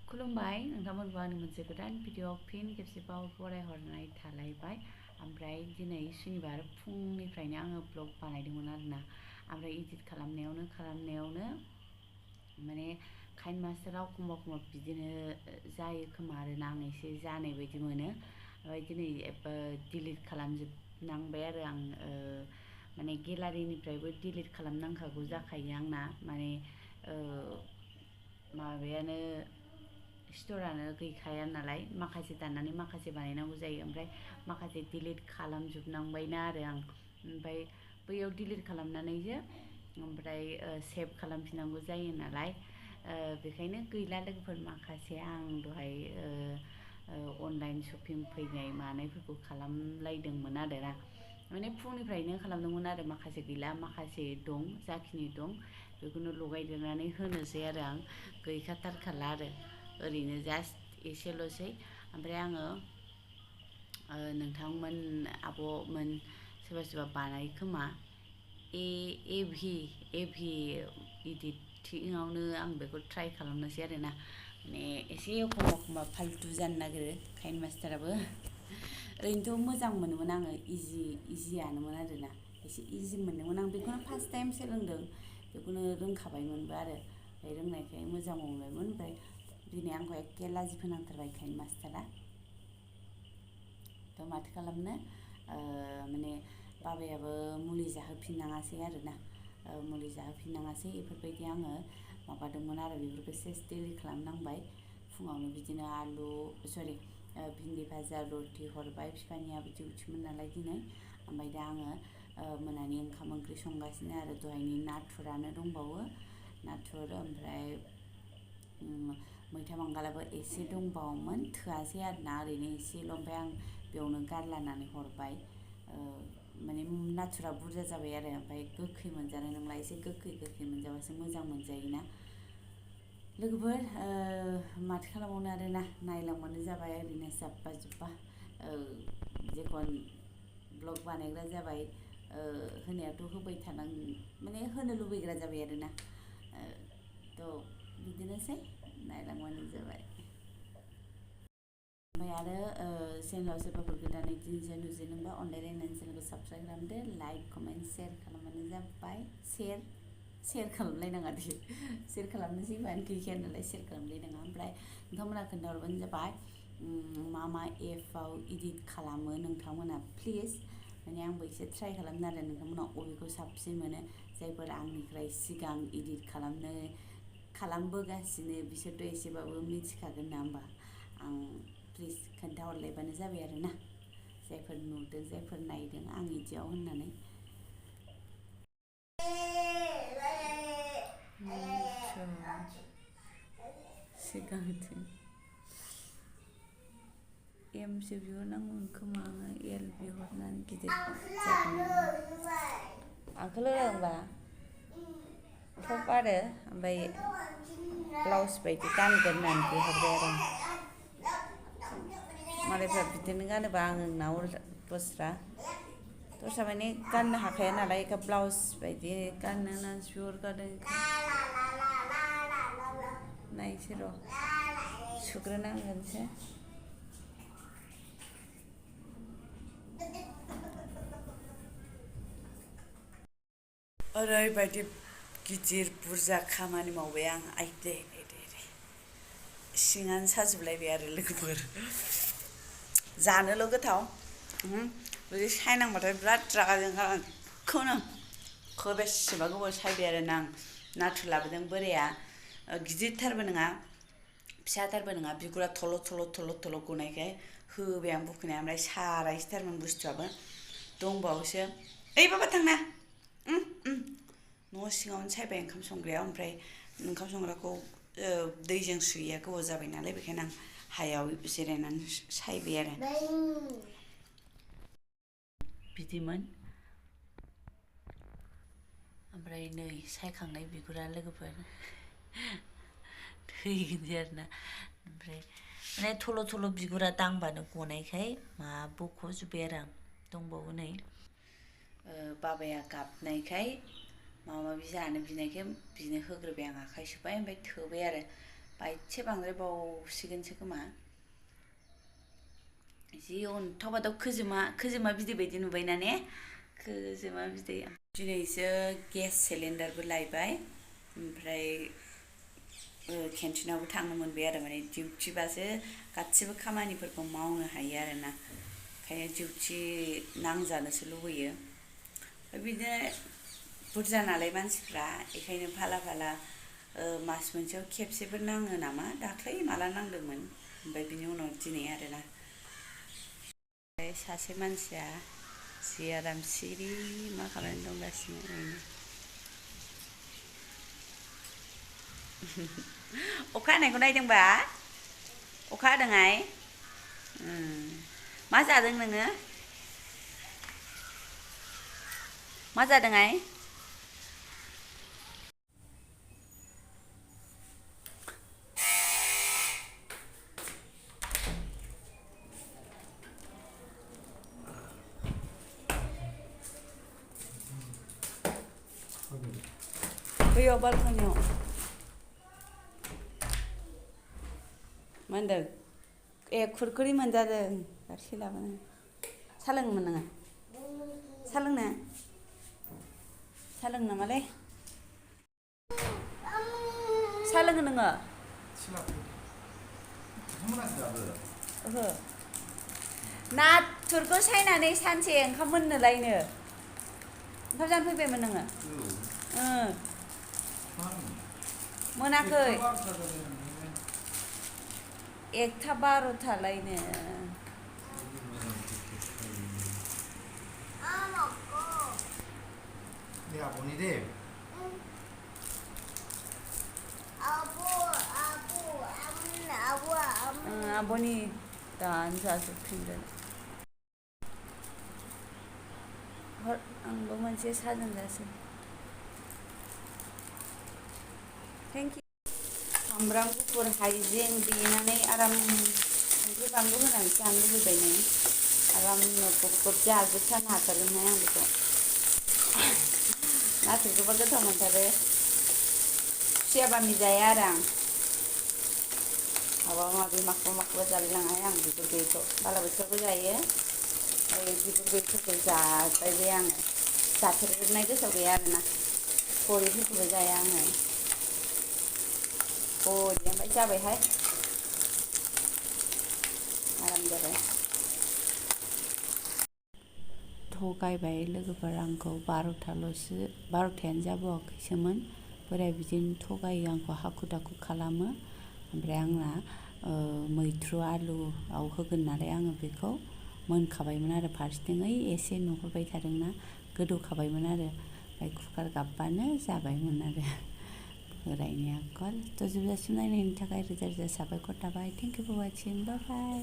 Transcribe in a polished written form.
खुलुमबाय नोंथांमोनखौ आंनि मोनसे गोदान भिडिअ फिन खेबसेबाव बरायहरनाय थालायबाय। ओमफ्राय दिनै सुनिबार फुंनिफ्रायनो आङो ब्लग बानायदोंमोन आरोना। ओमफ्राय इडिट खालामनायावनो माने काइनमास्टाराव एखमबा बिदिनो जायो खोमा आरोना, आं एसे जानाय बायदि मोनो। ओमफ्राय दिनै डिलिट खालामजोबनांबाय आरो आं माने गेलारिनिफ्रायबो डिलिट खालामनांखागौ जाखायो आंना, माने माबायानो स्ट'रानो गैखाया नालाय, माखासे दाननानै माखासे बानायनांगौ जायो। ओमफ्राय माखासे डिलिट खालामजोबनांबायना आरो आं, ओमफ्राय बैयाव डिलिट खालामनानैसो ओमफ्राय सेभ खालामफिननांगौ जायो नालाय, बेखायनो गैला लोगोफोर। माखासे आं दहाय अनलाइन शपिं फैनाय मानायफोरखौ खालामलायदोंमोन आरोना, माने फुंनिफ्रायनो खालामदोंमोन आरो। माखासे गैला, माखासे दं, जाखिनि दं बेखौनो लगायदेरनानै होनोसै आरो आं। गैखाथारखाला आरो, ओरैनो जास्ट एसेल'सै। ओमफ्राय आङो नोंथांमोन आब'मोन सोरबा बानायो खोमा एभि इडिटिंआवनो आं बेखौ ट्राइ खालामनोसै आरोना। माने एसे एखमबा फाल्थु जानो नागिरो काइनमास्टाराबो। ओरैनोथ' मोजां मोनोमोन आङो, इजियानोमोन आरोना, एसे इजि मोनदोंमोन आं। बेखौनो फार्स्ट टाइम सोलोंदों, बेखौनो रोंखाबायमोनबो आरो। ओमफ्राय रोंनायखाय मोजां मोनबायमोन। ओमफ्राय दिनै आंखौ एखे लाजि फोनांथारबाय काइनमास्टारा। थ' माथो खालामनो, माने बाबायाबो मुलि जाहोफिननाङासै आरोना, मुलि जाहोफिननाङासै। बेफोरबायदि आङो माबादोंमोन आरो, बेफोरखौ सेस डिलिट खालामनांबाय। फुङावनो बिदिनो भिन्दि भाजा रुटि हरबाय, बिफानियाबो डिउटिमोन नालाय दिनै। ओमफ्राय दा आङो मोनानि ओंखाम ओंख्रि संगासिनो आरो। दहायनि नाथुरानो दंबावो, नाथुर, ओमफ्राय मैथा बांगालाबो एसे दंबावोमोन, थोआसै आरोना, ओरैनो एसेल'। ओमफ्राय आं बेयावनो गारलानानै हरबाय, माने नाथुरा बुरजा जाबाय आरो। ओमफ्राय गोखै मोनजानाय नंला, एसे गोखै मोनजाबासो मोजां मोनजायोना लोगोफोर। माथो खालामबावनो आरोना, नायलांबानो जाबाय, ओरैनो जाब्बा जुब्बा जेखन ब्लग बानायग्रा जाबाय। होनायाथ' होबाय थानां, माने होनो लुबैग्रा जाबाय आरोना। थ' बिदिनोसै, नायलांबानो जाबाय। ओमफ्राय आरो चेनेलाव सोरबाफोर गोदानै दिनैसो नुजेनोबा अनलायलायनानै चेनेलखौ साबस्क्राइब खालामदो, लाइक कमेन्ट शेयार खालामबानो जाबाय। शेयार खालामलायनाङा दे, शेयार खालामनोसै मानो गैखाया नालाय, शेयार खालामलायनाङा। ओमफ्राय नोंथांमोना खोन्थाहरबानो जाबाय मा एपआव इडिट खालामो नोंथांमोना, प्लिज। माने आंबो एसे ट्राइ खालामनो आरो, नोंथांमोना बबेखौ साबसिन मोनो। जायफोर आंनिफ्राय सिगां इडिट खालामबोगासिनो बिसोरथ' एसेबाबो मिथिखागोन ना होमबा। आं प्लिज खोन्थाहरलायबानो जाबाय आरोना, जायफोर नुदों, जायफोर नायदों आं इदियाव होननानै। सिगांथिं एमसो बिहरनांगौमोन खोमा आङो, एल बिहरनानै गिदिर जागौमोन। आंखौ लोगो होनबा टप आरो, ओमफ्राय ब्लाउस बायदि गानगोन होननानै बिहरबाय आरो आं। मालायफ्रा बिदिनो गानोबा आंनाव दस्रा माने गाननो हाखाया नालाय, ब्लाउस बायदि गाननो होननानैसो बिहरगारदों। नायसै र', सुग्रोनांगोनसो। ओरैबायदि गिदिर बुरजा खामानि मावबाय आं, आयदै सिङानो साजोबलायबाय आरो लोगोफोर। जानोल' गोथाव, बिदि सायनांबाथाय बिराद रागा जोंखायो। बेसेबा गोबाव सायबाय आरोना आं। नाथुर लाबोदों बोराया, गिदिरथारबो नङा फिसाथारबो नङा, बिगुरा थल' गनायखाय होबाय आं बुखुनाया। ओमफ्राय सारायसोथारमोन बुस्थुआबो, दंबावोसो। ओइ बाबा थांना न' सिङावनो सायबाय ओंखाम संग्रायाव। ओमफ्राय ओंखाम संग्राखौ दैजों सुयैया गोबाव जाबाय नालाय, बेखायनो आं हायाव जिरायनानै सायबाय आरो। बिदिमोन। ओमफ्राय नै सायखांनाय बिगुरा लोगोफोर थैगोनसै आरोना। ओमफ्राय माने थल' बिगुरा दांबानो गनायखाय बख'जोब्बाय आरो आं। दंबावो नै, बाबाया गाबनायखाय माबा माबि जानो बिनायखाय बिनो होग्रोबाय आं, आखाइ सुबाय, ओमफ्राय थोबाय आरो। बायसे बांद्राय बावसिगोनसो खोमा जि अन्थाव खोजोमा बिदै बायदि नुबायना ने खोजोमा बिदै दिनैसो गेस सिलिन्डारबो लायबाय ओमफ्राय केन्टिनावबो थांनो मोनबाय आरो माने डिउटिबासो गासिबो खामानिफोरखौ मावनो हायो आरोना ओंखायनो डिउटि नांजानोसो लुबैयो बिदिनो बुरजा नालाय मानसिफ्रा बेखायनो फाला फाला मास मोनसेयाव खेबसेफोर नाङो नामा दाख्लै माला नांदोंमोन ओमफ्राय बिनि उनाव दिनै आरोना ओमफ्राय सासे मानसिया जि आराम सिरि मा खालामनानै दंगासिनो ओरैनो अखा हानायखौ नायदोंबा अखा हादोंहाय मा जादों नोङो मा जादोंहाय बैयाव बालकनियाव मा होनदों ए खुरखुरि मोनजादों गारसि लाबोनो सा लोङोमोन नोङो सा लोंनो नामालै सा लोङो नोङो ओहो नाथुरखौ सायनानै सानसे ओंखाम मोननोलायनो ओंखाम जानो फैबायमोन नोङो मोनाखै 1टा 12टालायनो Ini apa ni deh? आब'नि दानो जाजोबफिनगोन आंबो मोनसे साजों जासै थेंक इउ सामब्राम गुफुर हाइजें देनानै आराम संख्रि बानलु होनानै जानो लुबैबाय नों आरामनो गब जाजोबथारनो हाथारगोनहाय आं बेखौ नाथुरखौबा गोथाव मोनथारो खुसिया बामि जाया आरो आं माबा माबि माखौबा जालायलाङाहाय आं बिगुर गैयैखौ बालाबोथियाबो जायो ओमफ्राय बिगुर गैयैफोरखौ जाबाय आङो जाफेरनाय गोसोआव गैया आरोना बरिफोरखौबो जाया आङो बरि ओमफ्राय जाबायहाय आराम जाबाय थगायबाय लोगोफोर आंखौ 12टायानो जाबावाखैसोमोन बोराय बिदिनो थगायो आंखौ हाखु दाखु खालामो ओमफ्राय आंना मैथ्रु आलुआव होगोन नालाय आङो बेखौ मोनखाबायमोन आरो फारसेथिं ओइ एसे नुहरबाय थादोंना गोदौखाबायमोन आरो ओमफ्राय कुकार गाबबानो जाबायमोन आरो बोरायनि आखल थ' जोबजासिम नायनायनि थाखाय रोजा रोजा साबायखर थाबाय thank you for watching bye bye